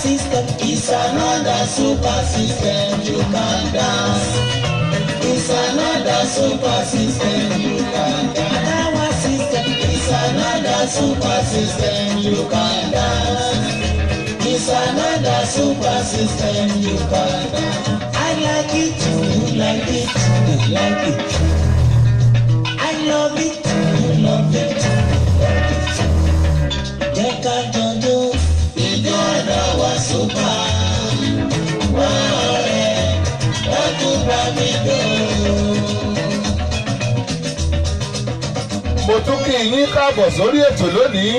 system. It's another super system you can dance. It's another super system you can dance. Our system. It's another super system you can dance. It's another super system you can dance. I like it, you like it, you like it. I love it, you love it. Jẹ́ ká jọjó, ìjọ ọ̀dọ̀ wa súpà. Wá ọ̀rẹ́, dákú bá mi jó. Mo tún kí yín káàbọ̀ sórí ètò lónìí.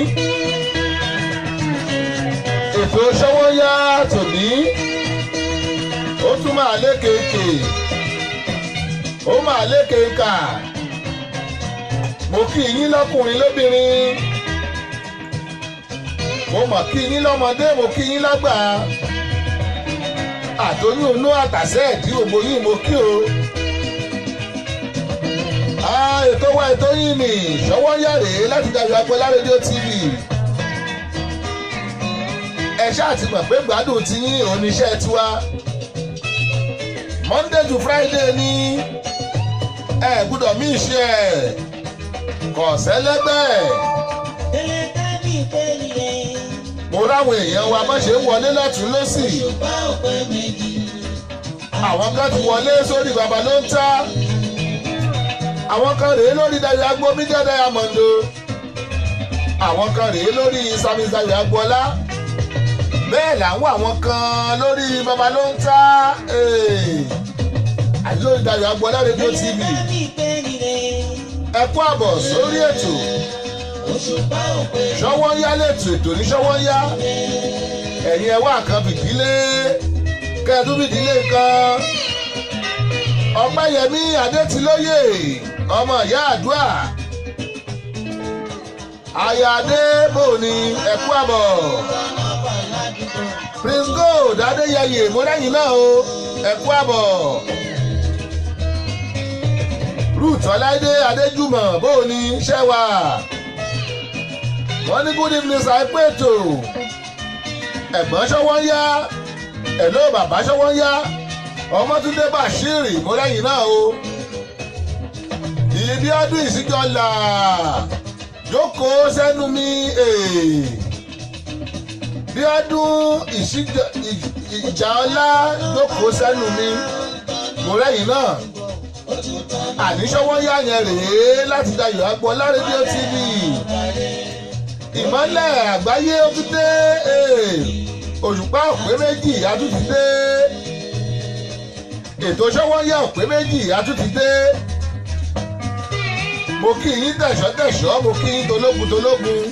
Ètò Ṣọ́wọ́nyá tòní. Ó tún máa lékèéké. Ó máa lékèéká. Mo kí yín lọ́kùnrin lóbìnrin. Mo mọ̀ kí yín lọ́mọdé, mo kí yín lágbà. Àtòyún inú àtàsẹ́ ẹ̀dí ògbó yín mo kí o. Ètò wa ètò yín ni Ṣọ́wọ́nyá rèé láti Dayọ̀ Agbọ́lá rédíò TV. Ẹ ṣáà ti mọ̀ pé gbádùn ti yín oníṣẹ́ tiwa. Monday to Friday ni ẹ gbọ́dọ̀ mí ṣe ẹ̀ kọ̀ sẹ́lẹ́gbẹ́. Mo ráwọn èèyàn wa bá ṣe ń wọlé lọ́tún lọ́sì. Àwọn kan ti wọlé sórí Baba ló ń ta. Àwọn kan rèé lórí Dayọ̀ Agbó Media Diamond. Àwọn kan rèé lórí Samis Dayọ̀ Agbọ́lá. Bẹ́ẹ̀ là ń wá àwọn kan lórí Baba ló ń ta. Àti lórí Dayọ̀ Agbọ́lá rédíò TV. Ẹ kú àbọ̀ sórí ètò Ṣọ́wọ́nyá lẹ́tọ̀ ètò ní Ṣọ́wọ́nyá. Ẹ̀yin ẹ wá nǹkan fìdílé kẹ́ẹ̀dún fìdílé nǹkan. Ọpẹ́yẹmí Adétilóyè ọmọ ìyá àdúrà. Ayáde bòní ẹ kú àbọ̀. Prince Gold Adéyẹyè mo lẹ́yìn náà o ẹ kú àbọ̀. Ruth Ọláìdé Adéjùmọ̀ bòní ṣẹ́wà. Wọ́n ní good evening sir pé ètò. Ẹ̀gbọ́n Ṣọ́wọ́nyá. Hello bàbá Ṣọ́wọ́nyá. Ọmọtúndé Bàṣírì mo lẹ́yìn náà o. Ìbí ọdún ìsíjọ́lá. Jókòó sẹ́nu mi. Bí ọdún ìjà ọlá jókòó sẹ́nu mi. Mo lẹ́yìn náà. Àní Ṣọ́wọ́nyá yẹn rèé láti Dayọ̀ Agbọ́lá rédíò TV. Ìmọ́lẹ̀ àgbáyé ó tún dé. Òṣùpá òpé méjì a tún ti dé. Ètò Ṣọ́wọ́nyá òpé méjì a tún ti dé. Mo kí yín tẹ̀ṣọ́ mo kí yín tológun.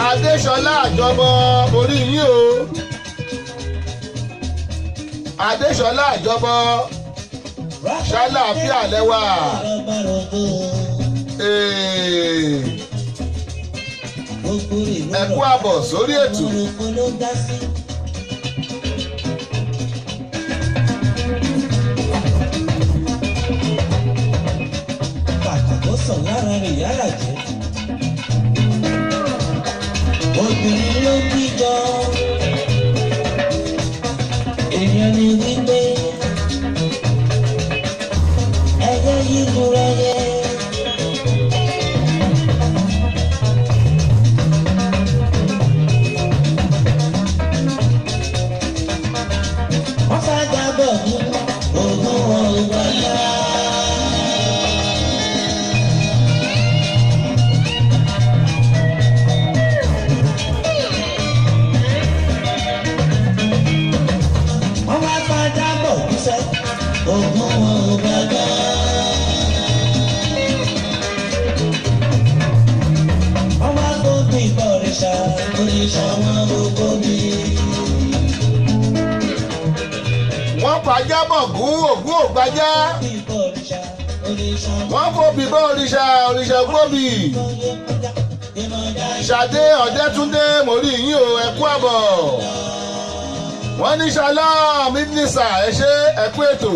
Adéṣọlá Àjọbọ orí yín o. Adéṣọlá Àjọbọ ṣàlàáfíà lẹ́wà. Ẹ kú àbọ̀ sórí ètò. Kàkà sàn lára rẹ̀ yálà jẹ́. Obìnrin ló díjọ. Èèyàn ni wípé ẹyẹ yìí lura yẹ. Wọ́n fà jábọ̀ ní ogún wọn ò wáyà. Ògún ògbájá wọ́n fòbí bọ́ òrìṣà gbóbì Ṣadé Ọ̀dẹ́túndé mo rí yín o ẹ kú àbọ̀ wọ́n ní Shalom ibnisa ẹ ṣé ẹ kú ètò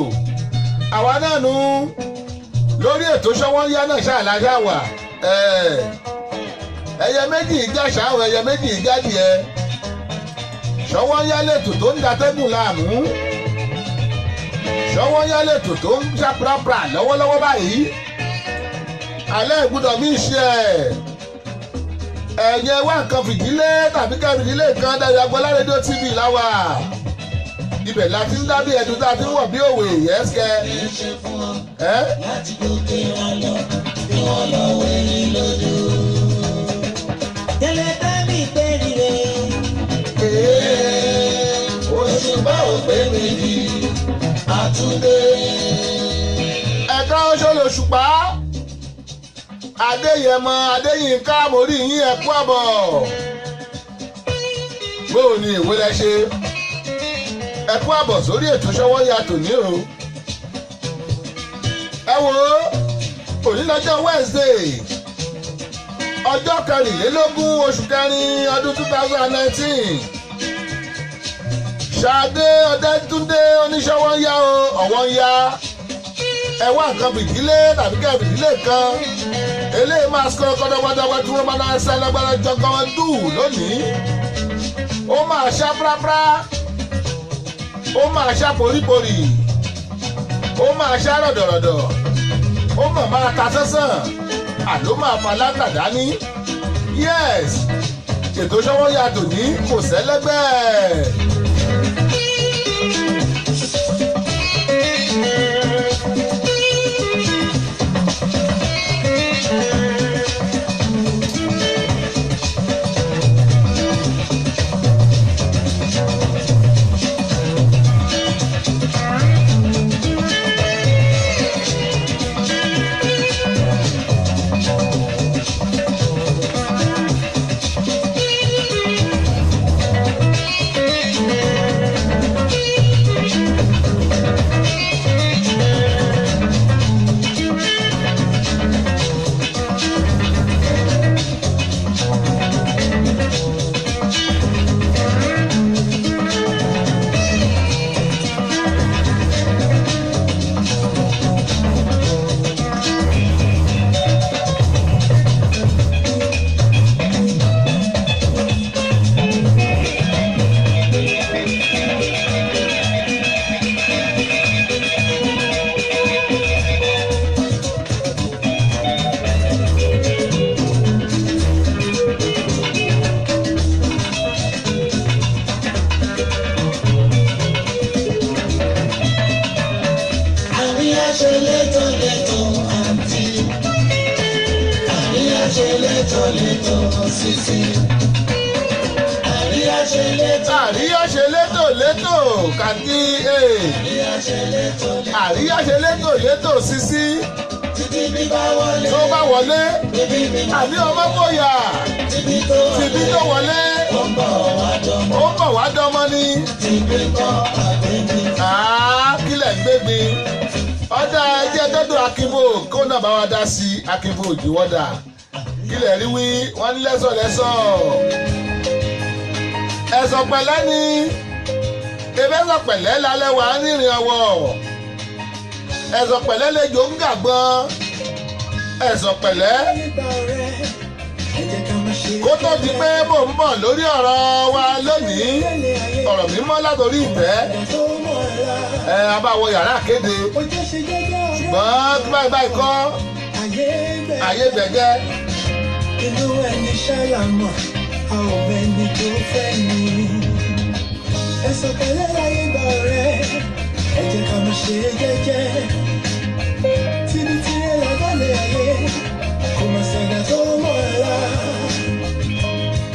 àwa náà nù lórí ètò Ṣọ́wọ́nyá náà ṣàlàyé wà ẹyẹ méjì ìjàṣà àwọn ẹyẹ méjì ìjádìẹ Ṣọ́wọ́nyá lètò tó ń datẹ́gùn láàmú Ṣọ́wọ́nyá lètò tó ń ṣàprápra lọ́wọ́lọ́wọ́ báyìí alẹ́ ìgbúdọ̀ mí ṣe ẹ̀yẹ wá nǹkan fìdílé tàbí kẹ́fìdílé kan Dayọ̀ Agbọ́lá rédíò TV láwà ibẹ̀ la ti ń dábìí ẹ̀dùn tá a ti ń wọ̀ bí òwe yẹ́sìkẹ́ láti gòkè wọn lọ bí wọn lọ wẹ̀yìn lójú. tẹ́lẹ̀ tábì pé rire. oṣù bá ò pé méjì àtúndé. ẹ̀ka oṣooṣù Òṣùpá Adéyẹmọ Adéyínká mo rí yín ẹ kú àbọ̀ bóò ni ìwé lẹ ṣe ẹ kú àbọ̀ sórí ètò Ṣọ́wọ́nyá tòní o ẹ wo òní lọ́jọ́ Wednesday ọjọ́ 24 oṣù kẹrin ọdún 2019 Ṣadé Ọ̀dẹ́túndé oníṣọ́wọ́nyá o ọ̀wọ́nyá ẹ wá nǹkan fìdílé tàbí kẹ́ fìdílé kan eléyìí máa sọ kọ́dọ̀gbọ́dọ̀gbọ́ tí wọ́n máa náà ṣe alágbára jọgán dù lónìí ó máa ṣá prápra ó máa ṣá poríporì ó máa ṣá rọ̀dọ̀rọ̀dọ̀ ó mọ̀ máa ta sánsán àló máa fa látàdání yes ètò Ṣọ́wọ́nyá tòní kò sẹ́lẹ́gbẹ́. Àríyá ṣe létò kàdí àríyá ṣe létò sísí tó bá wọlé àbí ọmọ bóyá tìbí tó wọlé ó ń bọ̀ wá dánmọ́ ní kílẹ̀ gbégbé ọjà ẹjẹ́ dọ́dọ̀ Akínbó kó náà bá wa dá sí Akínbó òjìwọ́dà kílẹ̀ rí wí wọ́n ní lẹ́sọ̀ ẹ̀sọ̀ pẹ̀lẹ́ ni ebẹ́sọ̀ pẹ̀lẹ́ lálẹ́ wà á rìnrìn ọwọ́ ẹ̀sọ̀ pẹ̀lẹ́ lè jò ń gàgbọ́n ẹ̀sọ̀ pẹ̀lẹ́ kó tó di pé mò ń bọ̀ lórí ọ̀rọ̀ wa lónìí ọ̀rọ̀ mímọ́ látòrí ìtẹ́ abáwọ yàrá kéde ṣùgbọ́n kí báyìí kọ́ ayé gbẹ̀gẹ́. inú ẹni ṣàlàmọ̀ a ò mẹ́ni tó fẹ́ ni ẹ̀sọ̀ pẹ̀lẹ́ láyé gbà ọ̀rẹ́ ẹ jẹ́ ká máa ṣe jẹ́jẹ́ tìbítìrẹ lọ́gọ́lẹ̀ ayé kò má ṣàgbà tó mọ̀ ẹ́ la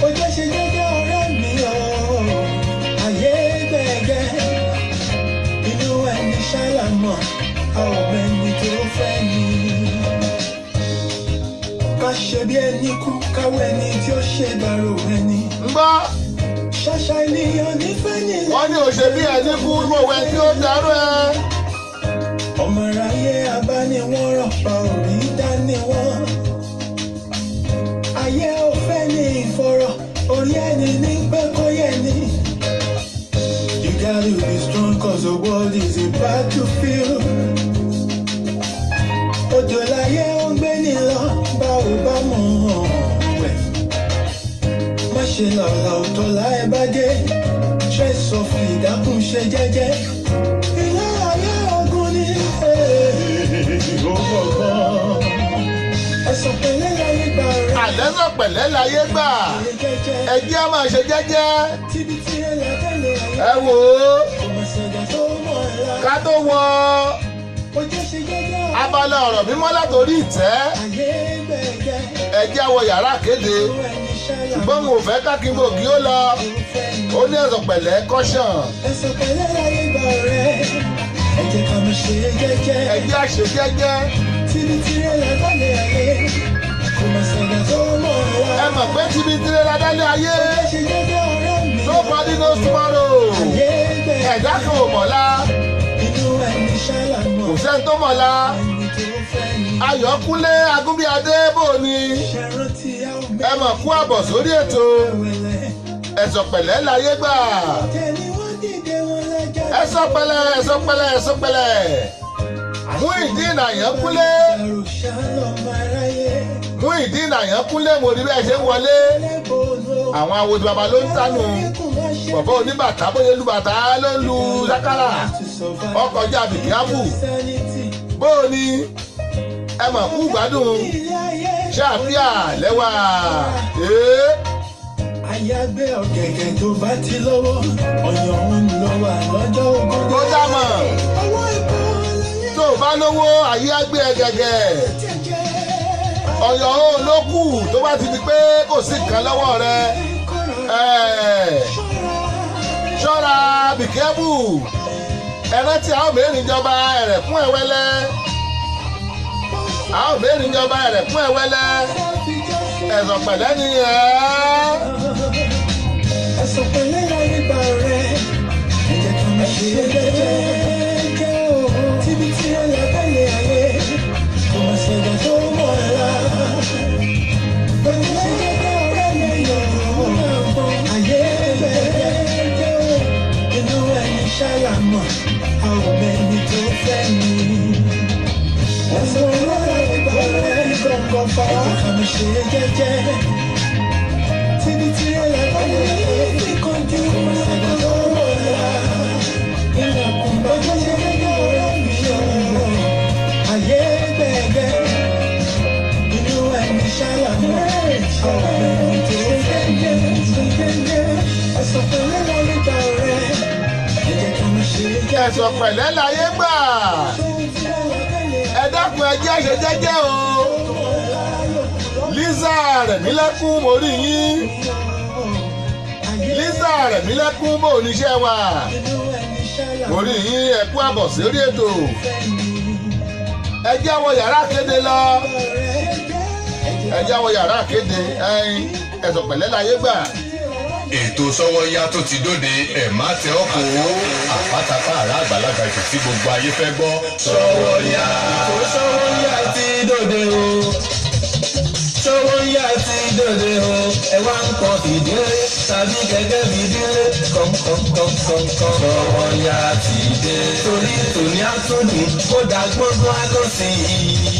ó jẹ́ ṣe jẹ́jẹ́ ọ̀rẹ́ mi ọ̀ ayé gbẹ̀gẹ́ inú ẹni ṣàlàmọ̀ a ò mẹ́ni tó fẹ́ ni ká ṣe bí ẹni kú káwé ẹni tí ó ṣe bàrò ẹni. ń gbọ́. ṣàṣà ènìyàn nífẹ̀ẹ́ nílẹ̀. wọ́n ní òṣè bí ẹni kú mọ̀wé tí ó darú ẹ. ọmọ aráyé abániwọ̀nràn pa orí dání wọn. ayé ò fẹ́ ní ìfọ̀rọ̀ orí ẹni ní pé kó yẹ ní. You gotta be strong cause the world is a battlefield. Òjò láyé ó gbé ní lọ bá ò bá mọ̀ wẹ̀. Má ṣe lọ́la òtọ́ láì bá dé. Stress of ìdákùn ṣe jẹ́jẹ́. Ilé ayé ogun ní ó gbọ̀ngàn. Ẹ̀sọ̀ pẹ̀lẹ́ láyé gbà rẹ̀. Àlẹ́sọ̀ pẹ̀lẹ́ láyé gbà. Ẹjẹ́ á máa ṣe jẹ́jẹ́. Ẹ wò ó. Ká tó wọ abala ọ̀rọ̀ mímọ́ látòrí ìtẹ́. Ẹjẹ́ á wọ yàrá kéde. Ṣùgbọ́n mo fẹ́ kákínbògì ó lọ. Ó ní ẹ̀sọ̀ pẹ̀lẹ́ kọ́ṣàn. Ẹ̀sọ̀ pẹ̀lẹ́ láyé gbà rẹ̀. Ẹjẹ́ ká máa ṣe jẹ́jẹ́. Ẹjẹ́ á ṣe jẹ́jẹ́. Ẹ mọ̀ pé tíbi tirẹ̀ ládálẹ́ ayé. Nobody knows tomorrow. Ẹ̀dá kan ò mọ̀lá. Kò sẹ́ni tó mọ̀lá. Ayọ̀kúnlé Agúnbíadé bò ní. Ẹ mọ̀ kú àbọ̀ sórí ètò. Ẹ̀sọ̀ pẹ̀lẹ́ láyé gbà. Ẹ̀sọ̀ pẹ̀lẹ́, ẹ̀sọ̀ pẹ̀lẹ́, ẹ̀sọ̀ pẹ̀lẹ́. Muyideen Ayọ̀kúnlé. Muyideen Ayọ̀kúnlé mo rí bẹ́ẹ̀ ṣe ń wọlé. Àwọn awo bàbá ló ń tánu. Bọ̀bọ̀ oníbàtà bóyá olùbàtà ló ń lu sákàrà. Ọkọ̀ jábì kíábù. Bóò ni ẹ mọ̀ kú gbádùn. Ṣáàfíà lẹ́wà. Ayágbé ọ̀gẹ̀gẹ̀ tó bá ti lọ́wọ́. Ọ̀yàn ń lọ wà lọ́jọ́ ogun. Ó dá mọ̀. Tó o bá lówó ayé á gbé ẹ gẹ́gẹ́. Ọ̀yọ́ ó ló kù tó bá ti di pé kò sí nǹkan lọ́wọ́ rẹ. Ṣọ́ra be careful. Ẹran tí a ó mẹ́rin jọba ẹ̀rẹ̀ fún ẹ̀wẹ́lẹ́. A ó mẹ́rin jọba ẹ̀rẹ̀ fún ẹ̀wẹ́lẹ́. Ẹ̀sọ̀ pẹ̀lẹ́ ni ẹ̀. Ẹ̀sọ̀ pẹ̀lẹ́ láyé gbà rẹ̀. Ẹ̀jẹ̀ kan máa ṣe jẹ́jẹ́ o. Tíbi tí ẹ lọ bẹ́lẹ̀ ayé. Kò máa ṣẹ̀dá tó mọ̀ ẹ́ la. Pẹ̀lú jẹ́jẹ́ ọ̀rẹ́ mi yọ̀ ọ́. Ayé jẹ́jẹ́ o. Inú ẹni ṣàlàmọ̀. A ò mẹ́ni tó fẹ́ mi. Ẹ̀sọ̀ pẹ̀lẹ́ láyé gbà rẹ̀. Ẹ̀jẹ̀ kan máa ṣe jẹ́jẹ́. Tíbi tí ẹ lọ bẹ́lẹ̀ ayé. Kò máa ṣẹ̀dá tó mọ̀ ẹ́ la. Ilẹ̀kùn bọ́jú jẹ́jẹ́ ọ̀rẹ́ mi yọ̀ ọ́. Ayé gbẹ̀gẹ́, inú ẹni ṣàlàmọ́, àwọn ẹni tó gẹ́gẹ́, ẹ̀sọ̀ pẹ̀lẹ́ láyé gbà rẹ̀, ẹ̀jẹ̀ kan máa ṣe jẹ́jẹ́. Ẹ̀sọ̀ pẹ̀lẹ́ láyé gbà. Ẹ dákun ẹ jẹ́ ṣe jẹ́jẹ́ o. Lisa Rẹ̀mílẹ́kún mo rí yín. Lisa Rẹ̀mílẹ́kún bò níṣẹ́ wa. Mo rí yín ẹ kú àbọ̀ sórí ètò. Ẹ jẹ́ wọ yàrá kéde lọ. Ẹ jẹ́ wọ yàrá kéde. Ẹ̀sọ̀ pẹ̀lẹ́ láyé gbà. Ètò Sọ́wọ́nyá tó ti dóde ẹ̀ má tẹ ọkọ̀ o. Àpátápá àrà àgbàlagbà ètò tí gbogbo ayé fẹ́ gbọ́. Sọ́wọ́nyá. Ètò Sọ́wọ́nyá ti dóde o. Sọ́wọ́nyá ti dóde o. Ẹ wá ń kọ fìdílé tàbí gẹ́gẹ́ fìdílé kọ̀ǹkọ̀ǹkọ̀ǹkọ̀ǹ. Sọ́wọ́nyá ti dé. Torí tòní àtúndùn kódà gbọ́ngbọ́n àgọ́sìn yìí.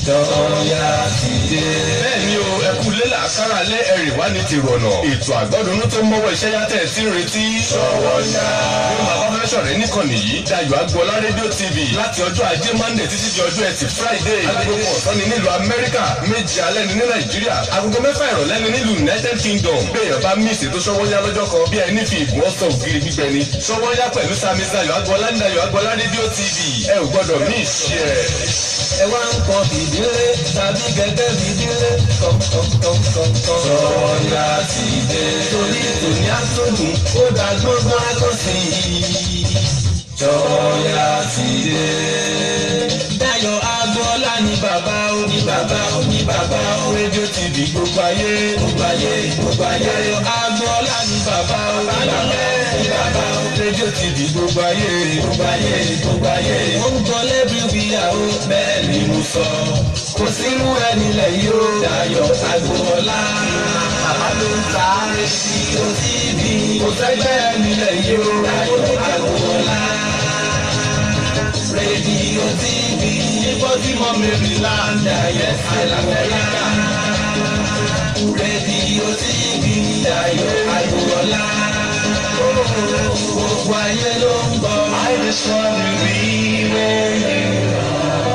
Sọ́wọ́nyá ti dé. Bẹ́ẹ̀ni o, ẹkú lélà kára lé ẹ̀rì wá ní tìrọ̀nà. Ètò àgbọ́dúnú tó mọ́wọ́ iṣẹ́ yàtẹ̀ tí ń retí. Sọ́wọ́nyá. Bí màá bá fẹ́ sọ̀rẹ́ níkànnì yìí, Dayọ̀ Agboola rédíò TV láti ọjọ́ Ajé Monday títí di ọjọ́ Ẹtì Friday. Agogo kan ọ̀sán ni nílùú Amẹ́ríkà, méje alẹ́ ni ní Nàìjíríà, agogo mẹ́fà ìrọ̀lẹ́ ni nílùú United Kingdom. Béèyàn bá mí ìṣètò Sọ́wọ́nyá lọ́jọ́ kan bí ẹni fi ìgùn ọ̀sán ògiri gbígbẹ ni. Sọ́wọ́nyá pẹ̀lú Sami Dayọ̀ Agboola ní Dayọ̀ Agboola rédíò TV. Ẹ ò gbọ́dọ̀ mí ìṣe ẹ̀. Ẹ wá ń kọ fìdílé tàbí gẹ́gẹ́ fìdílé kọ̀ǹkọ̀ǹkọ̀ǹkọ̀ǹ. Sọ́wọ́nyá ti dé. Torí tòní àtúndùn ó dá gbọ́ngbọ́n àgọ́sìn yìí. Sọ́wọ́nyá ti dé. Dayọ̀ Agboola ní bàbá ó ní bàbá ó ní bàbá ó. Rédíò TV gbogbo ayé gbogbo ayé gbogbo ayé. Dayọ̀ Agboola ní bàbá ó ní bàbá ó ní bàbá ó. rédíò TV gbogbo ayé gbogbo ayé gbogbo ayé. wọ́n ń gbọ́ lẹ́bí ìyàwó bẹ́ẹ̀ ni mo sọ. kò sínú ẹni lẹ́yìn ó Dayọ̀ Agboola. bàbá ló ń ta rédíò TV. kò sẹ́gbẹ́ ẹni lẹ́yìn ó Dayọ̀ Agboola. rédíò TV Baltimore Maryland ayẹsẹ̀ l'Amẹ́ríkà. rédíò TV Dayọ̀ Agboola. gbogbo ayé ló ń gbọ́. I just want to be where you are.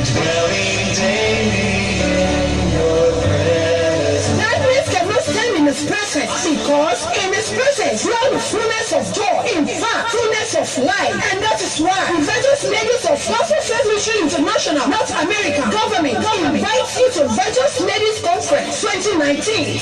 Dwelling daily in your presence. Darkness cannot stand in His presence, because in His presence dwells the fullness of joy. In fact, fullness of life. And that is why Virtuous Ladies of Gospel Faith Mission International, North America government, invites you to Virtuous Ladies Conference 2019.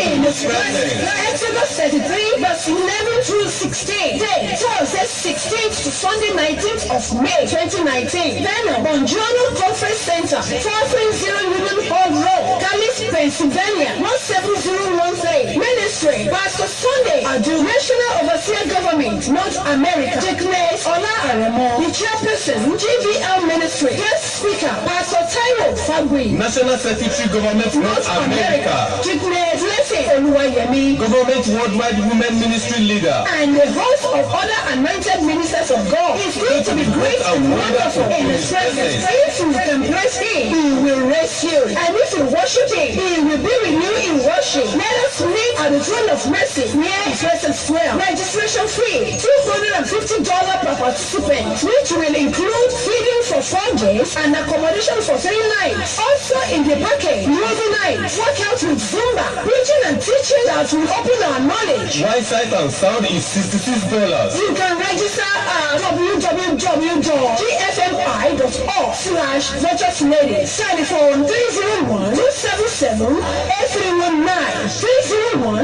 In His presence, Exodus 33 verse 11 through 16. Day, Thursday 16th to Sunday 19th of May 2019. Then Bongiorno Conference Center, 430 Union Hall Road, Callis, Pennsylvania, 17013. Ministry, Pastor Sunday Adu, National Overseer Government, North America. Declares Ola Aremo, the chairperson, GBL Ministry. Guest speaker, Pastor Taiwo Fagui, National Secretary Government North America. Declares Blessing Oluwayemi, Government Worldwide Women Ministry Leader. and the host of other anointed ministers of God is going to be great and wonderful in His presence. If you can bless Him, He will raise you. And if you worship Him, He will be with you in worship. Let us meet at the throne of mercy near Crescent Square. Registration fee, $250 per participant, which will include feeding for 4 days and accommodation for 3 nights. Also in the package, movie night, workout with Zumba, preaching and teaching that will open our knowledge. Wi-Fi and sound is $66. You can register at www.gfmi.org/VirtuousLadies. Telephone 301-277-8319.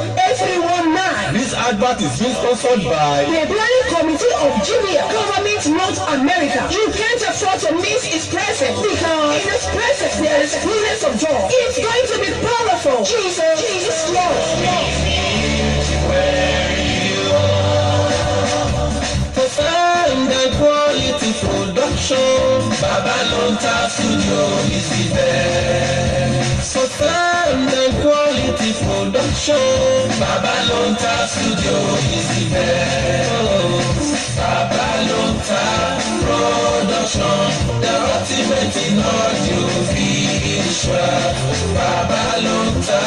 301-277-8319. This advert is being sponsored by The Planning Committee of GBL, Government North America. You can't afford to miss His presence, because in His presence there is fullness of joy. It's going to be powerful. Jesus is Lord. Sound and quality production. Babalonta Studio is the best. For sound and quality production. Babalonta Studio is the best. Babalonta Production, the ultimate in audio visual. Babalonta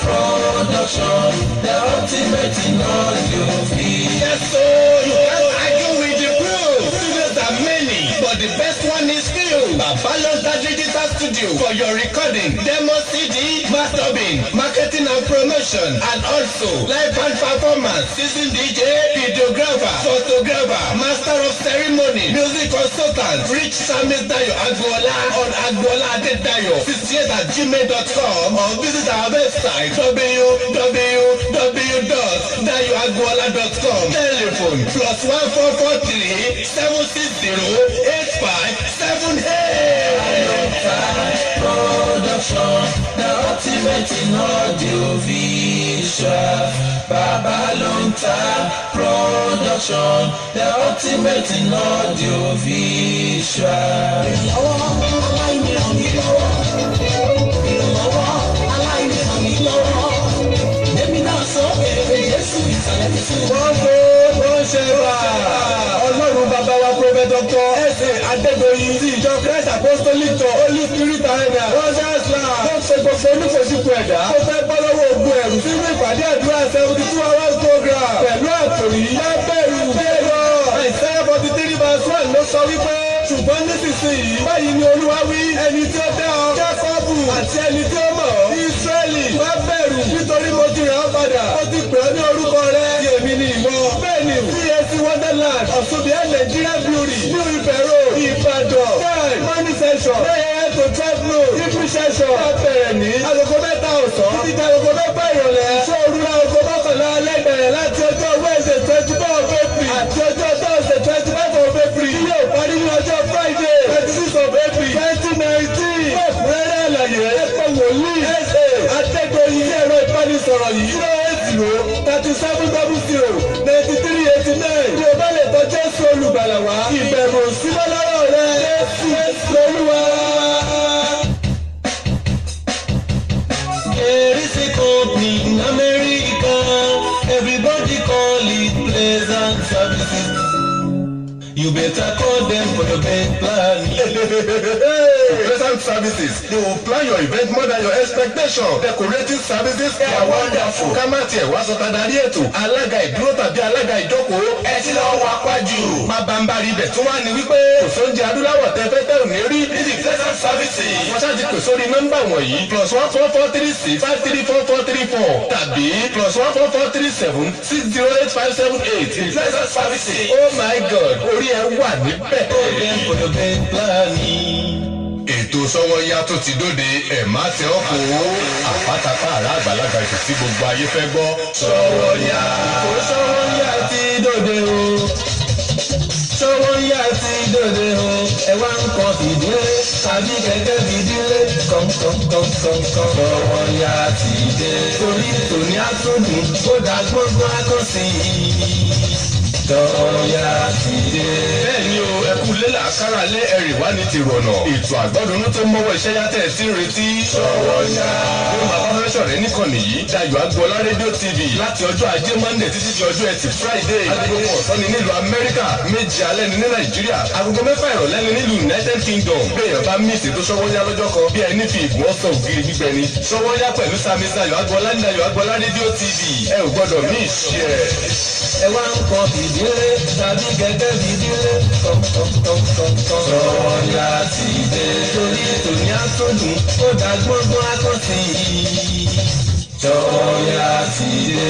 Production, the ultimate in audio visual. Yes, so you can't argue with the proof. Studios are many, but the best one is still Babalonta Digital Studio for your recording, demo CD, mastering, marketing and promotion, and also live band performance, seasoned DJ, videographer, photographer, master of ceremony, music consultant. Reach Samis Dayo Agboola on agboola.dayo68@gmail.com or visit our website www.dayoagboola.com. Telephone +1443 760-8578. Production, the ultimate in audio visual. Babalonta Production, the ultimate in audio visual. Ọlọ́run bàbá wa Prophet Dr. S.A. Adédoyin ti ìjọ Christ Apostolic Church Holy Spirit Arena Rogers Land tó ṣe gbogbo onífòsíkò ẹ̀dá tó fẹ́ bọ́ lọ́wọ́ ogun ẹ̀rù sínú ìpàdé àdúrà 72 hours program pẹ̀lú àkòrí lábẹ́rù bẹ́ẹ̀rọ Isaiah 43:1 ló sọ wípé ṣùgbọ́n nísinsìnyí báyìí ni Olúwa wí ẹni tí ó dá ọ Jákọ́bù àti ẹni tí ó mọ̀ Ísírẹ́lì má bẹ̀rù nítorí mo ti rà ọ́ padà mo ti pè ọ́ ní orúkọ rẹ èmi ni ìwọ bẹ́ẹ̀ ni CAC Wonderland Ọ̀ṣunbíà Nigeria Beauty New Ife Road Ìbàdàn time morning session 9 a.m. to 12 noon evening session bẹ̀rẹ̀ ní agogo mẹ́ta ọ̀sán títí di agogo mẹ́fà ìrọ̀lẹ́ ṣóòru agogo mọ́kànlá alẹ́ bẹ̀rẹ̀ láti ọjọ́ Wednesday 24 of April àti ọjọ́ Thursday 25 of April tí yóò parí ní ọjọ́ Friday 26 of April 2019 fún ẹ̀kúnrẹ́rẹ́ àlàyé ẹ̀pọ̀ wòlíì S.A. Adédoyin ẹ̀rọ ìbánisọ̀rọ̀ yìí 3700 bí o bá lè tọ́ Jésù olùgbàlà wá ìbẹ̀rù símọ́ lọ́rọ̀ rẹ Jésù lolúwa. There is a company in America, everybody call it Pleasant Services. You better call them for your best plan. Pleasant Services, they will plan your event more than your expectation. Decorating services, they are wonderful. Ká má tiẹ̀ wá sọ́tà darí ètò. Alága ìdúró tàbí alága ìjókòó. Ẹ ti lọ wá pàjù. Má bambari ibẹ̀ tún wá ní wípé kò sóúnjẹ adúláwọ̀ tẹ́fẹ́tẹ́ ò ní rí. Ní the Pleasant Services. Wọ́n ṣáà ti pè sórí nọ́mbà wọ̀nyí +14436 tàbí +14437608578. The Pleasant Services. Oh my God, orí ẹ wà níbẹ̀. Ètò Sọ́wọ́nyá tó ti dóde ẹ̀ má tẹ ọ́ kó àpátápá àrà àgbàlagbà ètò tí gbogbo ayé fẹ́ gbọ́. Sọ́wọ́nyá. Ètò Sọ́wọ́nyá ti dóde o. Sọ́wọ́nyá ti dóde o. Ẹ wá ń kọ fìdílé tàbí kẹ̀kẹ́ fìdílé kọ̀ǹkọ̀ǹkọ̀ǹkọ̀ǹ. Sọ́wọ́nyá ti dé. Torí tòní àtúndùn ó dá gbogbo akọ́sí. Sọ́wọ́nyá ti dé. Bẹ́ẹ̀ni o, ẹkú lélà kára lé ẹ̀rì wá ní ti rọ̀nà. Ètò àgbọ̀dúnú tó mọ́wọ́ iṣẹ́ yàtẹ̀ sí ń retí. Sọ́wọ́nyá. Bí màá bá fẹ́ sọ̀rọ̀ níkànnì yìí, Dayọ̀ Agboola rédíò TV láti ọjọ́ Ajé Monday títí di ọjọ́ Ẹtì Friday. Agogo ọ̀sán ni nílùú Amẹ́ríkà, 7 alẹ́ ni ní Nàìjíríà. Agogo 6 ìrọ̀lẹ́ ni nílùú United Kingdom. Béèyàn bá mí ìsètò Sọ́wọ́nyá lọ́jọ́ kan bí ẹni fi ìgùn ọ̀sán ògiri gbígbẹ ni. Sọ́wọ́nyá pẹ̀lú Sami Dayọ̀ Agboola ní Dayọ̀ Agboola rédíò TV. Ẹ ò gbọ́dọ̀ mí ìṣe ẹ̀. Ẹ wá ń kọ fìdílé tàbí gẹ́gẹ́ fìdílé kọ̀ǹkọ̀ǹkọ̀ǹkọ̀ǹ. Sọ́wọ́nyá ti dé. Torí tòní àtúndùn ó dá gbọ́ngbọ́n akọ́sí. Sọ́wọ́nyá ti dé.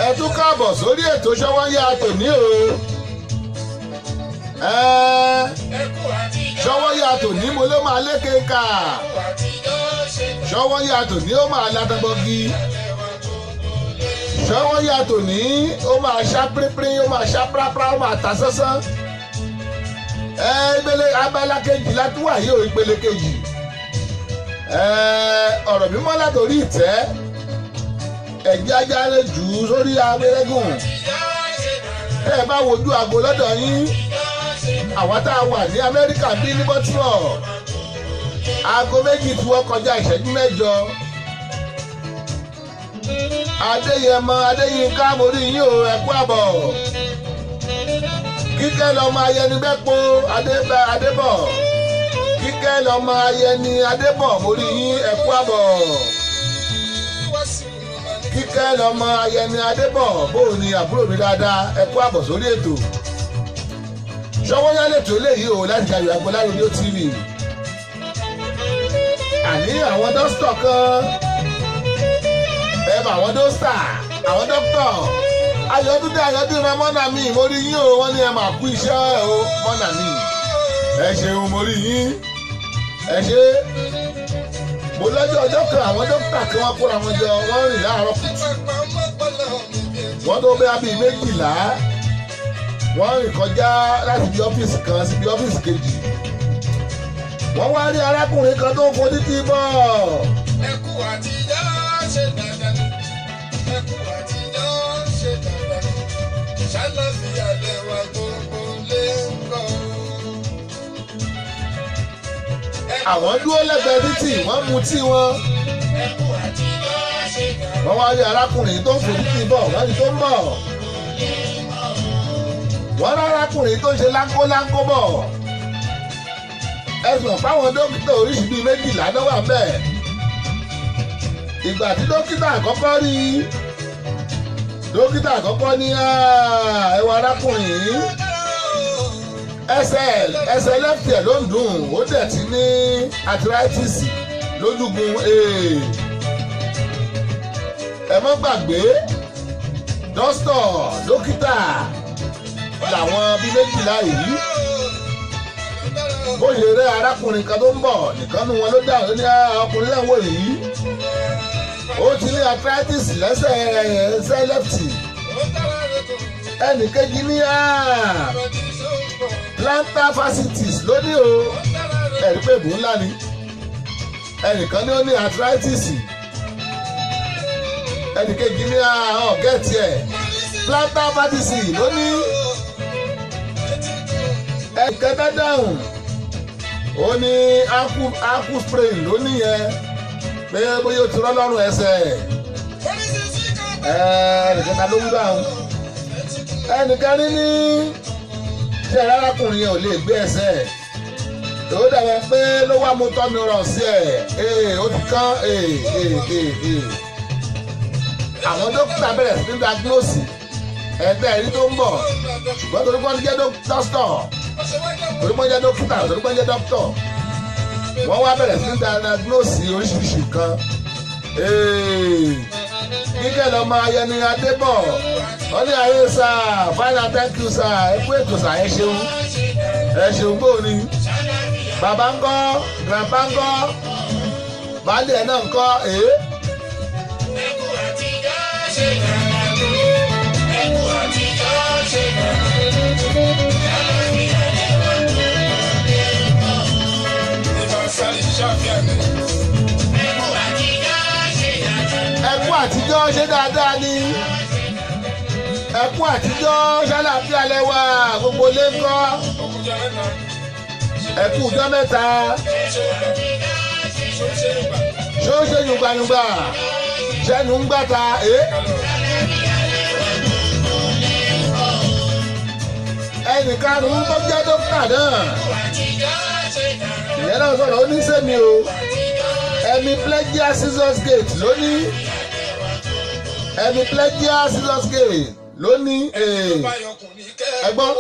Ẹ tún káàbọ̀ sórí ètò Sọ́wọ́nyá tòní o. Sọ́wọ́nyá tòní mo ló máa lékè ká. Sọ́wọ́nyá tòní ó máa látọ̀gbọ́gí. Sọ́wọ́nyá tòní ó máa ṣá pírípírí, ó máa ṣá pírápírá, ó máa ta sánsán. Ìpele abala kejì látúwà yìí ò ìpele kejì. Ọ̀rọ̀ mímọ́ látòrí ìtẹ́. Ẹ̀jẹ̀ ajáre jù ú sórí abẹ́rẹ́gùn. Ẹ bá wojú aago lọ́dọ̀ yín. Àwọn tá a wà ní Amẹ́ríkà bí ní Baltimore. Aago méjì tí wọ́n kọjá ìṣẹ́jú 8. Adéyẹmọ Adéyínká mo rí yín o, ẹ kú àbọ̀. Kíkẹ́ lọ́mọ ayẹni bẹ́pọ̀ Adébọ̀. Kíkẹ́ lọ́mọ ayẹni Adébọ̀ mo rí yín, ẹ kú àbọ̀. Kíkẹ́ lọ́mọ ayẹni Adébọ̀ bóò ni àbúrò mi dáadáa, ẹ kú àbọ̀ sórí ètò. Sọ́wọ́nyá lètò léyìí o láti Dayọ̀ Agboola rédíò TV. Àní àwọn dókítà kan ẹ bá àwọn dókítà àwọn dókítà Ayọ̀dúndé mọ́nà mi mo rí yín o, wọ́n ní ẹ máa kú iṣẹ́ o mọ́nà mi. Ẹ ṣeun mo rí yín, ẹ ṣe. Mo lọ́jọ́ ọjọ́ kan àwọn dókítà kí wọ́n kóra wọn jọ, wọ́n rìn láàárọ̀ kùtù. Wọ́n tó bẹ́ẹ̀ bí 12, wọ́n rìn kọjá láti bí ọ́fíìsì kan sí bí ọ́fíìsì kejì. Wọ́n wá rí arákùnrin kan tó ń fojú tí bọ̀. Ẹkú àtijọ́ ṣe dandan, ẹkú àtijọ́ ṣe dandan, ṣàlàfíà lẹ́wà gbogbo lé ń kọ́. Àwọn dúró lẹ́gbẹ̀ẹ́ títì wọ́n mu tí wọn. Ẹkú àtijọ́ ṣe dandan. Wọ́n wá rí arákùnrin tó ń fojú tí bọ̀, wọ́n ní tó ń bọ̀. Wọ́n rí arákùnrin tó ń ṣe láńkó bọ̀. Ẹ̀sùn fáwọn dókítà oríṣi bíi 12 ló wà ńbẹ̀. Ìgbà tí dókítà àkọ́kọ́ rí dókítà àkọ́kọ́ ní ẹwà arákùnrin yìí ẹsẹ̀ left ẹ̀ ló ń dùn ó dẹ̀ ti ní arthritis lójúgun ẹ mọ́ gbàgbé dókítà làwọn bíi méjìlá yìí bó ṣe rẹ arákùnrin kan tó ń bọ̀ nìkan nu wọn ló dà ó ní ọkùnrin náà wò yìí ó ti ní arthritis lẹ́sẹ̀ lẹ́fìtì ẹnìkejì ní plantar fasciitis lónìí o ẹ̀rí pé èbú ńlá ni ẹnìkan ní ó ní arthritis ẹnìkejì ní ọ̀gẹ́tì ẹ̀ plantar fasciitis lónìí ẹ̀kẹ́tẹ́ dáhùn ó ní ankle sprain lónìí yẹn pé bóyá o ti rọ́ lọ́rùn ẹsẹ̀ ẹnìkẹta ló ń dáhùn ẹnìkan ní ṣe arákùnrin yẹn ò lè gbé ẹsẹ̀ tó dàbẹ̀ pé ló wá mú tọ́mi rọ̀ sí ẹ̀ ó ti kán àwọn dókítà bẹ̀rẹ̀ sí ní diagnose ẹgbẹ́ ẹ̀rí tó ń bọ̀ ṣùgbọ́n torí wọ́n jẹ́ dókítọ̀ torí wọ́n jẹ́ dókítà torí wọ́n jẹ́ dókítọ̀ wọ́n wá bẹ̀rẹ̀ sí ní diagnose oríṣiríṣi nǹkan kíkẹ́ lọ máa yẹni adébọ̀ wọ́n ní ayé sá fine thank you sá ẹ kú ètò sá ẹ ṣeun gbóòní bàbá ń kọ́ grandpa ń kọ́ baálé ẹ̀ náà ń kọ́ ẹkú àtijọ́ ṣe dàgbà ẹkú àtijọ́ ṣe ẹkú àtijọ́ ṣe dáadáa ni ẹkú àtijọ́ ṣàlàfíà lẹ́wà gbogbo lé ń kọ́ ẹkú ọjọ́ mẹ́ta ṣó ṣe yùngbàyùngbà ṣẹ́nu ń gbàta ẹnìkanùn tó jẹ́ dókítà náà ìyẹn náà sọ̀rọ̀ ó ní sẹ́mi o hemiplegia scissors gate lónìí hemiplegia scissors gate lónìí ẹgbọ́n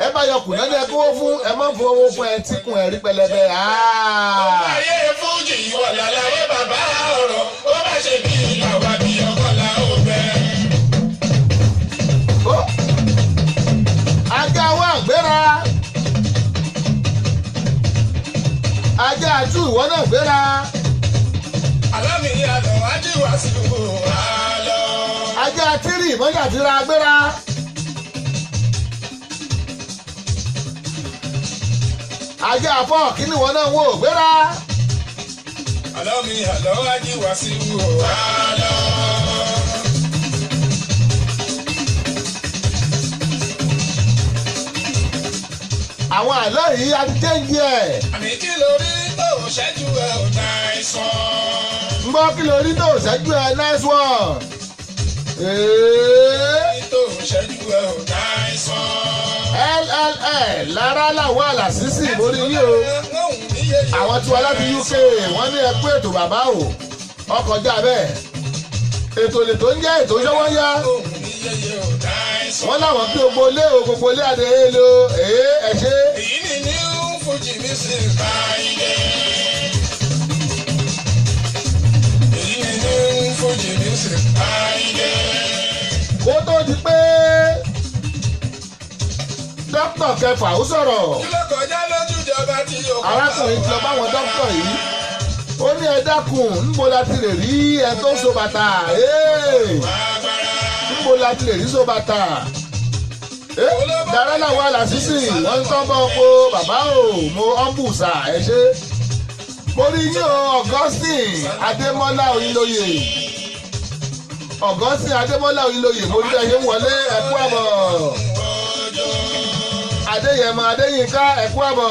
ẹ bá yọkùn náà ní ẹ kówó fún ẹ má fowó fún ẹ tí kùn ẹ rí pẹlẹbẹ. ayé fújì wọ̀ lálàyé bàbá ọ̀rọ̀ ó bá ṣe bí àwa bí ọkọ̀lá ò bẹ́. ajá wa gbéra ajá àtú ìwọ náà gbéra. alámi àlọ́ ajíwá sí àlọ́. ajá tírì mọ́jà tìra gbéra. ajá àfọ̀ kí ni ìwọ náà wò gbéra. alámi àlọ́ ajíwá sí àlọ́. àwọn àlọ́ yìí a ti tẹ́ǹgì ẹ̀. àmì kí lórí tó ṣẹ́jú ẹ̀ ò náìsàn. ń gbọ́ kí lórí tó ṣẹ́jú ẹ̀ nice one. tó ṣẹ́jú ẹ̀ ò náìsàn. LLL lára làwọn àlàsísì mórí yín o. àwọn tiwa láti UK wọ́n ní ẹkú ètò bàbá o ọkọjá bẹ́ẹ̀ ètò lè tó ń jẹ́ ètò ṣọwọ́ yá wọ́n láwọn kí gbogbo ilé adé lo ẹ ṣe. èyí ni new Fuji music báyìí. èyí ni new Fuji music báyìí. kó tó di pé dókítà kẹfà ó sọ̀rọ̀ kí ló kọjá lójú ìjọba tí yóò kọjá. arákùnrin ti lọ báwọn dókítà yìí ó ní ẹ dákun níbo la ti lè rí ẹ tó so bàtà níbo la ti lè rí so bàtà dára làwọn àlàsísì wọ́n ń tán bọ́ po bàbá o mo ọ́nbùsà ẹ ṣe mo rí yín o Augustine Adémọ́lá Oyinlóye Augustine Adémọ́lá Oyinlóye mo rí ẹ ṣe ń wọlé ẹkú àbọ̀ Adéyẹmọ Adéyínká ẹkú àbọ̀.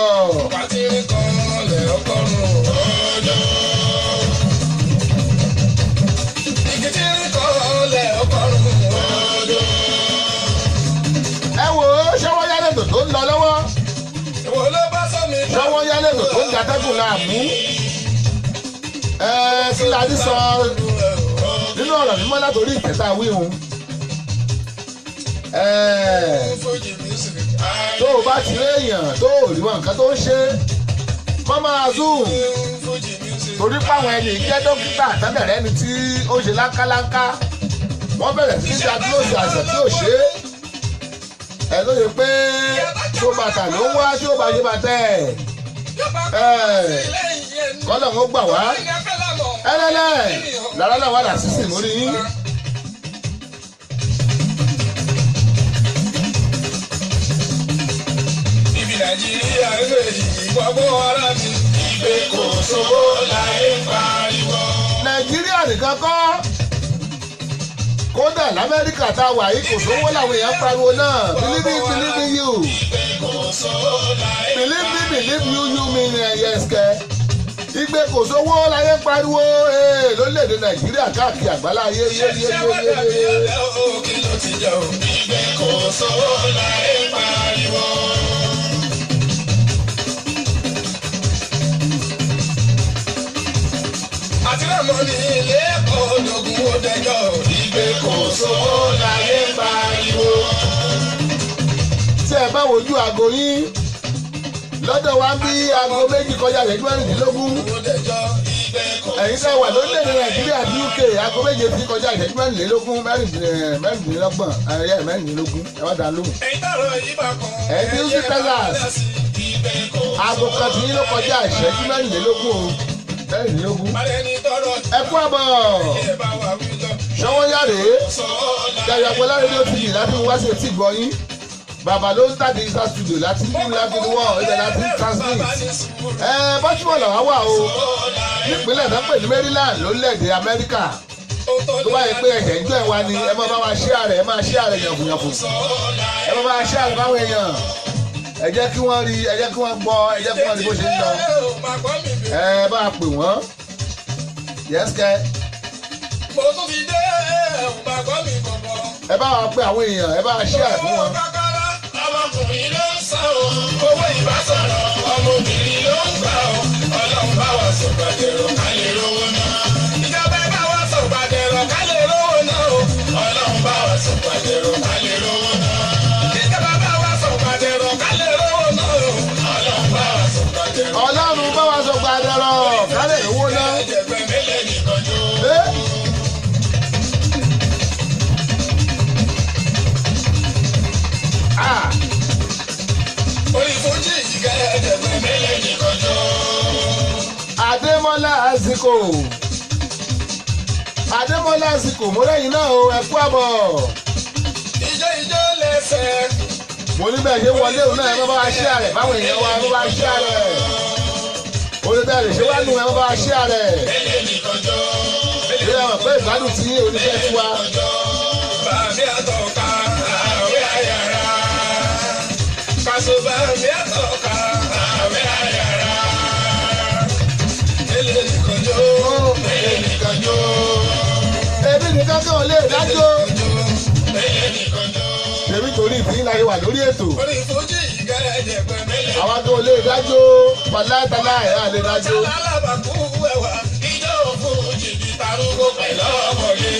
pàtírí kan lẹ̀ ọgọ́rùn-ún ọjọ́. ìgìtìrí kan lẹ̀ ọgọ́rùn-ún ọjọ́. ẹ wo ṣọwọ́ yálẹ̀tò tó ń lọ lọ́wọ́ ìwọ ló bá sọ́mi. ṣọwọ́ yálẹ̀tò tó ń gàtẹ́gùn náà mú kí la ní sọ nínú ọ̀rọ̀ mímọ́ látòrí ìtẹ́ta wíhun Fuji music. tó o bá ti léèyàn tó o rí wọn nǹkan tó ń ṣe kọ́ máa zoom Fuji music. torí páwọn ẹni jẹ́ dókítà tẹ́lẹ̀rẹ́ ni tí ó ṣe láńkáláńká wọ́n bẹ̀rẹ̀ sí ní diagnose àìsàn tí ò ṣe é ẹ ló yẹ pé tí ó bàtà ló ń wá tí ó bá yé bàtà kọ́lọ̀ ń gbà wá ẹlẹ́lẹ́ lára náà wà dà sísìn mórí yín. Ibi Nàìjíríà ń lè yí gbogbo ara mi. Ìgbé kò sówó láyé ń pariwo. Nàìjíríà nìkan kọ́ kódà lamẹ́ríkà tá a wà yìí kò sówó làwọn èèyàn pariwo náà believe you Ìgbé kò sówó láyé ń pariwo. believe you mean yes kẹ igbe kò sówó láyé pariwo lórílẹ̀‐èdè Nàìjíríà káàkiri àgbálá ayé Kí ló ti jẹ́ o? Ìgbé kò sówó láyé ń pariwo. Àti lámọ̀ ní ilé ẹ̀kọ́ ológun ó dẹjọ́. Ìgbé kò sówó láyé ń pariwo. tí ẹ bá wojú aago yín lọ́dọ̀ wa bí aago méjì kọjá ìṣẹ́jú mẹ́rìndínlógún Ó dẹjọ́. Ìgbé kò ẹ̀yin tẹ́ wà lórílẹ̀‐èdè Nàìjíríà àti UK aago méje ti kọjá ìṣẹ́jú mẹ́rìnlélógún mẹ́rìndínlọ́gbọ̀n mẹ́rìndínlógún ẹ wá dá lóhùn. ẹ̀yin tọrọ yìí bá kan. Ẹ̀yin tí ó sì Texas. Ìgbé kò aago kan tí yín ló kọjá ìṣẹ́jú mẹ́rìnlélógún o mẹ́rìndínlógún. Bálẹ̀ni tọrọ ẹ kú àbọ̀ ẹ̀ bá wà wí lọ. ṣọwọ́ yáre Sówó Jàyà Àgbọ̀lá rédíò TV láti wá sí etí gbọ́ yín bàbá ló ń tàbí Insta studio láti ní láti ní wọ́n ibẹ̀ láti transmit bọ́sùmọ̀ làwọn wà o nípínlẹ̀ náà pè ní Maryland lórílẹ̀‐èdè Amẹ́ríkà tó bá yẹ pé ẹ̀jẹ̀ ń jọ ẹ̀ wá ni ẹ máa bá wa share rẹ̀ ẹ máa share rẹ̀ yànfùyànfù ẹ máa bá wa share rẹ̀ báwọn èèyàn ẹ jẹ́ kí wọ́n rí ẹ jẹ́ kí wọ́n gbọ́ ẹ jẹ́ kí wọ́n rí bó ṣe ń lọ ẹ bá a pè wọ́n yẹ́sìkẹ́ Mo tún ti dé òǹbàgọ́ mi bọ̀bọ̀. ẹ bá wa pè àwọn èèyàn ẹ bá wa share fún wọn. Ọmọkùnrin ló ń sá o, owó ìbásọ̀rọ̀, ọmọbìnrin ló ń gbà o, Ọlọ́run bá wa sọ̀gbàdẹ̀rọ̀ ká lè rówó náà. Ìjọba ẹ bá wa sọ̀gbàdẹ̀rọ̀ ká lè rówó náà o, Ọlọ́run bá wa sọ̀gbàdẹ̀rọ̀ ká lè rówó náà. Ìjọba bá wa sọ̀gbàdẹ̀rọ̀ ká lè rówó náà o, Ọlọ́run bá wa sọ̀gbàdẹ̀rọ̀. Ọlọ́run bá wa sọ̀gbàdẹ̀rọ̀ ká lè rówó náà. Ẹ̀jẹ̀gbẹ́ mélòó nìkan jó. Orí Fújì yìí kẹ́ ẹ̀jẹ̀gbẹ́ mélòó nìkan jó. Adémọ́lá Àsìkò Adémọ́lá Àsìkò mo lẹ́yìn náà o ẹ kú àbọ̀ Ijó lẹ́sẹ̀. mo ní bẹ́ẹ̀ ṣe wọlé òun náà ẹ má bá wa share rẹ̀ báwọn èèyàn wa ẹ má bá wa share rẹ̀ orí bẹ́ẹ̀ lè ṣe wá nù ẹ má bá wa share rẹ̀ Mélòó nìkan jó. bí ẹ mọ̀ pé ìgbádùn tí oníṣẹ́ ti wá Bàbí àtọ̀ka àwẹ̀ àyàrá. Kàṣọ bàbí àtọ̀ka àwẹ̀ àyàrá. Mélòó nìkan jó. Mélòó nìkan jó. èmi nìkan kí wọn lè dájọ́ Mélòó nìkan jó. èmi torí ìpín láyé wà lórí ètò Orí Fújì yìí kẹ́ ẹ̀jẹ̀gbẹ́ mélòó. àwọn tó lè dájọ́ pàláìtàlá ẹ̀ á lè dájọ́. Alábàkú ẹ̀wà ijó Fújì bí tarúgbó pẹ̀lú ọmọdé.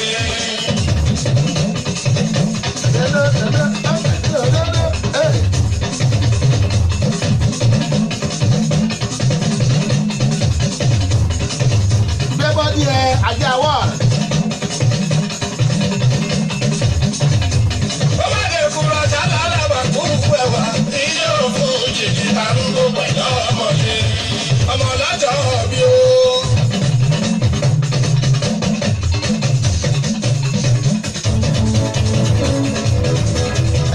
Gbẹ́bọ́ ní ẹ ajá wà. Ó bá dé kúrò sálá alábàkú ẹ̀wà ijó Fújì bí tarúgbó pẹ̀lú ọmọdé. Ọmọ lọ́jọ́ bí o.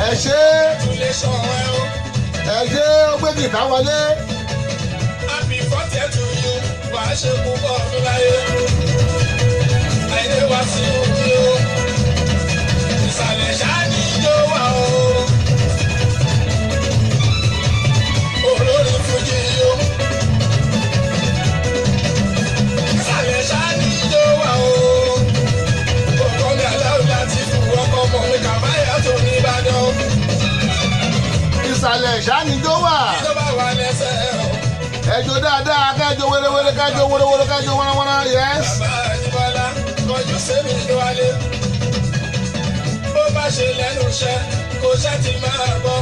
Ẹ ṣe Ilé sọ ẹ o. ẹ ṣe ó gbé gìtá wọlé. Happy birthday to you. Wà á ṣe púpọ̀ ọdún láyé. Àìdè wá sí òkè o. Ìsàlẹ̀ ṣáá ní ijó wà o. Olórin Fújì o. Ìsàlẹ̀ ṣáá ní ijó wà o. Ọkọ mi aláwọ̀ láti fún ọkọ ọmọ mi kàbáyà tó ní Ìbàdàn. Ìsàlẹ̀ ìṣánijó wà. Ìjọba wà lẹ́sẹ̀ o. Ẹjọ́ dáadáa kẹjọ wéréwéré kẹjọ wórówóró kẹjọ wọ́nrọ́wọ́nrọ́ yẹ́s. Bàbá Àjíbọ́lá kọjú sẹ́mi ló wálé. Bó bá ṣe lẹ́nu iṣẹ́, kò ṣáàtì máa gbọ́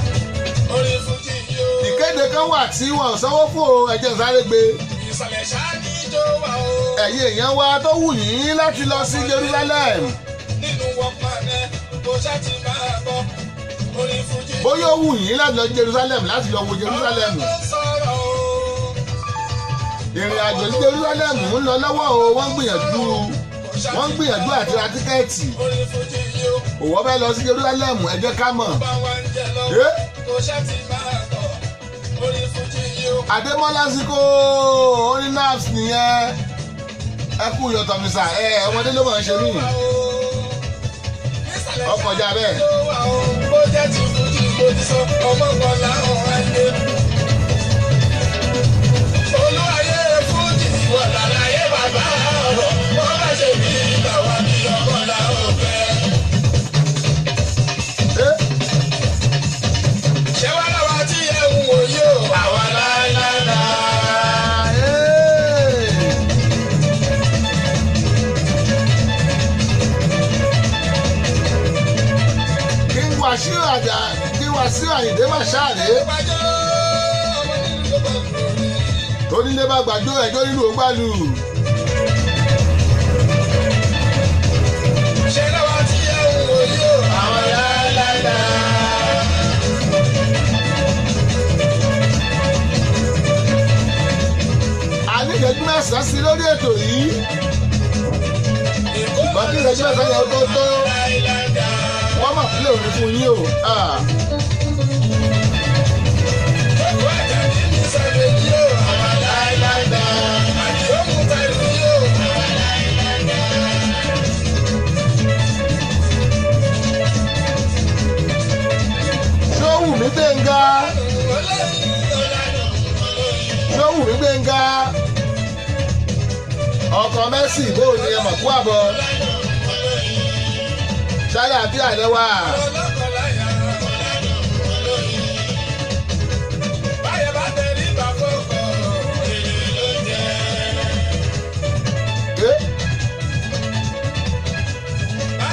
orin fújì yóò. ìkéde kan wà tí wọn ò sanwó fún o ẹ̀jẹ̀ sáré gbé. ìsàlẹ̀ ṣáà ní ìjọ wa o. ẹ̀yin èèyàn wa tó wù yín láti lọ sí Jerusalem. nínú wọ́pàá kò ṣáàtì máa gbọ́ orin fújì. bóyá ó wù yín láti lọ Jerusalem láti lọ wo Jerusalem. ìrìn àjò ní Jerusalem ń lọ lọ́wọ́ o wọ́n ń gbìyànjú àti ra tíkẹ́ẹ̀tì. òwò bẹ́ẹ̀ lọ sí Jerusalem ẹ jẹ́ ká mọ̀. Adémọ́lá Siko oní naps nìyẹn ẹ kú yọtọ̀ mi sà ọmọdé ló máa ń ṣe mí ọkọjá bẹ́ẹ̀. ó jẹ́ ti fújì mo ti sọ ọmọ kan láwọn ẹgbẹ́. olúwayé fújì wọ̀ lálàyé bàbá ọ̀rọ̀ wọ́n bá ṣe bí bàwá bí ọkọ̀ làwọn fẹ́. ṣé wàá làwọn tí ẹ ń wò yóò àwa láńláńlá. Wàsíù Àyìndé má ṣáàlé. Onílé bá gbàjọ ẹjọ́ nínú ògbàlù. ṣé lọ́wọ́ tí ẹ ń wò yóò àwọn láńláńlá. a ní ìṣẹ́jú mẹ́sàn-án sí lórí ètò yìí. ìgbọ́n kí ìṣẹ́jú mẹ́sàn-án yẹn tó tó. wọ́n mà fílẹ̀ òní fún yín o. Ṣówùmí Gbénga ọkọ̀ Mercy bó ni ẹ mọ̀ kú àbọ̀ ṣáàlà àbí àlẹ́wà.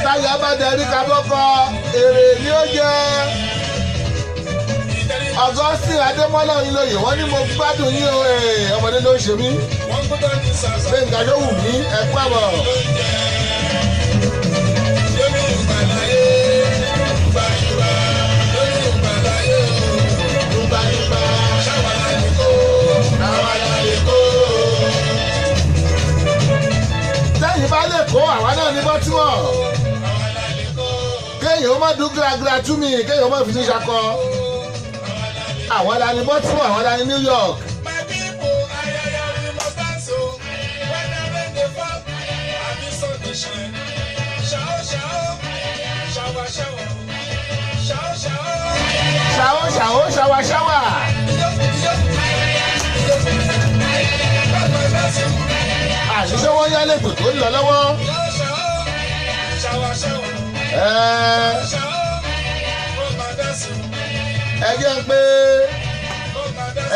táyà bá darí kabọ́kọ èrè ni ó jẹ́. Augustine Adémọ́lá Oyinlóye wọ́n ní mo gbádùn yín o ọmọdé ló ń ṣe mí. Gbénga Ṣówùmí ẹ kú àbọ̀. Tẹ́yìn bá lè kó àwa náà ní Baltimore. Kéèyàn ó má dún gíragíra tú mi kéèyàn ó má fi ní ṣakọ. Àwọn la ní Baltimore, àwọn la ní New York. My people, we must dance so. When the rain dey fall, I be sun dey shine. Shower, shower, shower, shower, shower, shower. Ṣàwó ṣàwá ṣáwà. Àṣìṣe wọ́n yá lẹ́tọ̀ tó ń lọ lọ́wọ́. Ẹ jẹ́ pé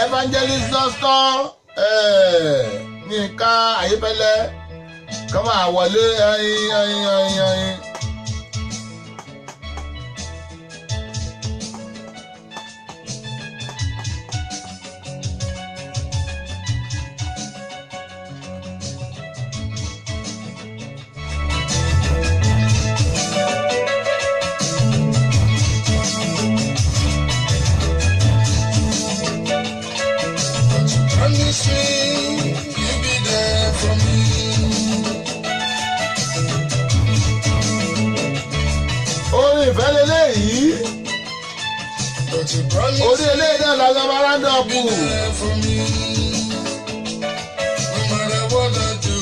Evangelist Doctor Yínká Ayéfẹ́lẹ́ kọ́ máa wọlé ẹyin. Promise me you'll be there for me. Orin ìfẹ́ lélẹ́yìí. But you promise Orí eléyìí náà la gbọ́ round up. you'll be there for me. No matter what I do,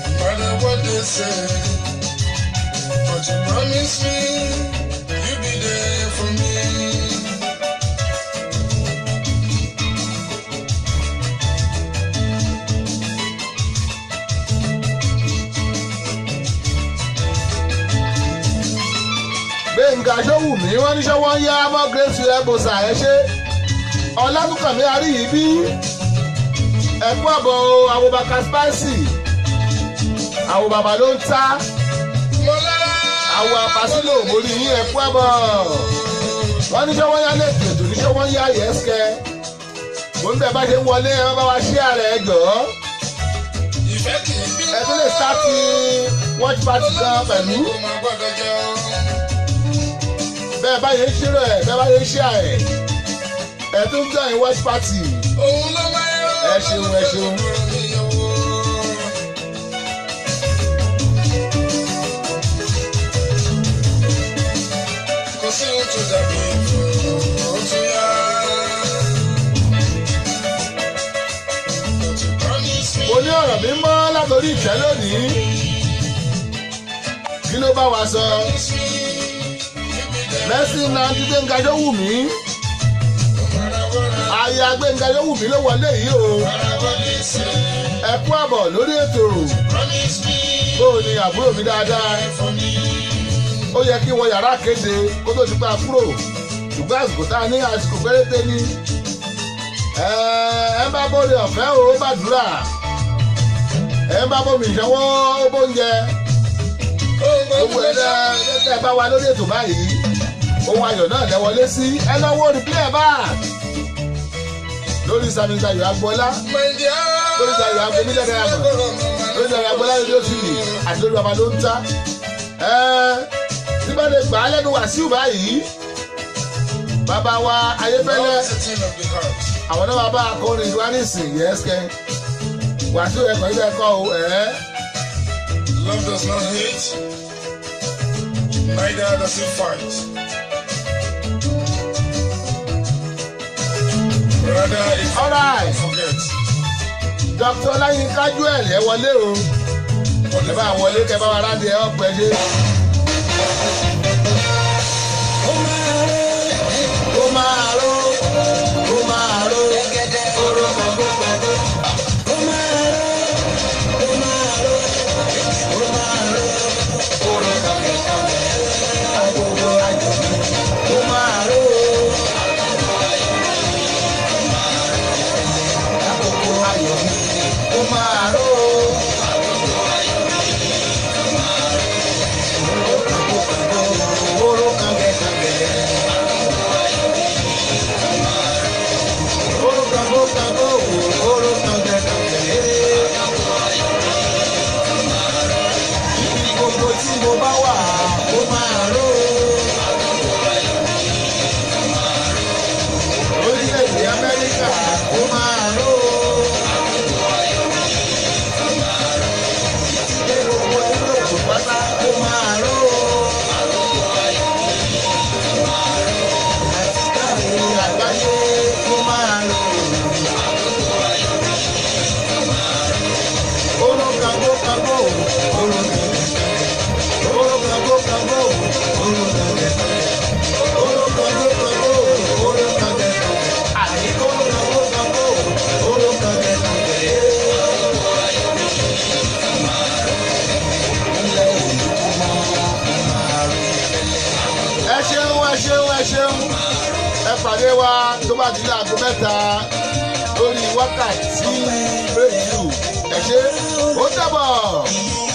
no matter what they say. But you promise me you'll be there for me. Gbénga Ṣówùmí wọ́n ní ṣọ́wọ́ ń yá mọ́ Grace ẹ̀bùsà ẹ̀ ṣe Ọlátúnkànmí Àríyìíbí ẹ̀kú àbọ̀ àwòbàkà spicy àwòbàbà ló ń ta àwọn apàsílò mórí yín ẹ̀kú ẹ̀bọ̀ wọ́n ní sọ́wọ́n yá lè tètò ní sọ́wọ́n yá yẹ́sìkẹ́ mo ń bẹ̀ bá ṣe ń wọlé ẹ bá wa ṣí ààrẹ ẹ jọ ẹ tó lè sáàtì watch party gan pẹ̀lú bẹ́ẹ̀ bá yẹn ṣírò ẹ̀ bẹ́ẹ̀ bá yẹn ṣí ààrẹ ẹ tó ń join watch party ẹ ṣeun ẹ ṣeun. mo ní ọ̀rọ̀ mi mọ́ látòrí ìfẹ́ lónìí kí ló bá wa sọ mẹ́sìn náà ti Gbénga Yówùmí aya Gbénga Yówùmí ló wọlé yìí o ẹ kú àbọ̀ lórí ètò bó o ní àbúrò mi dáadáa ó yẹ kí wọ́n yàrá kéde kó tó ti pa kúrò ṣùgbọ́n àsìkò tá a ní àsìkò péréte ní ẹ bá bóde ọ̀fẹ́ o ó bàdúrà ẹ bá bómi ìṣẹ́wọ́ ó bóúnjẹ gbogbo ẹ bá wa lórí ètò báyìí ohun ayọ̀ náà lẹ wọlé sí ẹ lọ́wọ́ replay back lórí Sami Dayo Agboola lórí Dayo Agboola nílẹ̀ Diamond lórí Dayo Agboola rédíò tv àti lórí Baba Ló ń Ta tí bá lè gbà á lẹ́nu Wàsíù báyìí bàbá wa Ayébẹ́lẹ́ àwọn náà bàbá akọrin ìlú anísìn yẹ́sìkẹ́ Wàsíù ẹ̀kọ́ ilé ẹ̀kọ́ o Love does not hate, neither does it fight. Rather, it forget. Dr. Ọláyínká Joel ẹ wọlé o ẹ bá wọlé kẹ bá wa rádi ẹ ọpẹ ṣe. ó máa ró oró pẹ̀gbọ́pẹ̀gbọ́. Pàdé wa tó bá di láago mẹ́ta lórí wákàtí rédíò ẹ ṣé ó dàbọ̀.